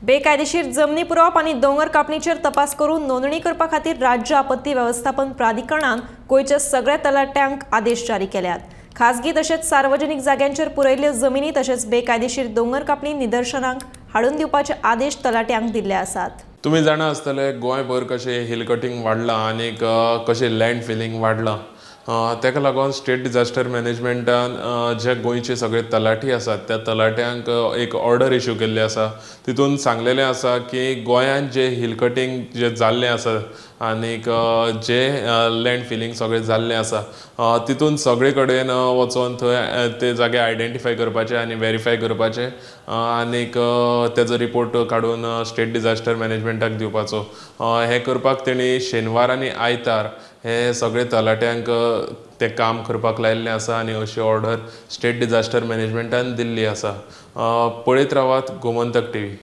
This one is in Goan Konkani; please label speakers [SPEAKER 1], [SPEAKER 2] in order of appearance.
[SPEAKER 1] बेकायदेशीर जमनी पुरोवप आनी दोंगर कापणीचेर तपास करून नोंदणी करपा खातीर राज्य आपत्ती वेवस्थापन प्राधिकरणान गोंयच्या सगळ्या तलाट्यांक आदेश जारी केल्यात. खासगी तशेंच सार्वजनिक जाग्यांचेर पुरयल्ल्यो जमिनी तशेंच बेकायदेशीर दोंगर कापणी निदर्शनाक हाडून दिवपाचे आदेश तलाट्यांक दिल्ले आसात.
[SPEAKER 2] तुमी जाणा आसतले गोंयभर कशें हिल कटींग वाडलां आनीक कशें लँड फिलींग वाडलां. ताका लागून स्टेट डिजास्टर मॅनेजमेंटान जे गोंयचे सगळे तलाठी आसात त्या तलाट्यांक एक ऑर्डर इशू केल्ली आसा. तितून सांगलेलें आसा की गोंयांत जे हिल कटींग जे जाल्लें आसा आनीक जे लँड फिलींग सगळें जाल्लें आसा तितून सगळे कडेन वचोन थंय ते जागे आयडेंटिफाय करपाचे आनी वेरीफाय करपाचे आनीक तेजो रिपोर्ट काडून स्टेट डिजास्टर मॅनेजमेंटाक दिवपाचो. हें करपाक तेणी शेनवार आनी आयतार हे सगळे तलाट्यांक तें काम करपाक लायिल्लें आसा आनी अशी ऑर्डर स्टेट डिजास्टर मॅनेजमेंटान दिल्ली आसा. पळयत रावात गोमंतक टीव्ही.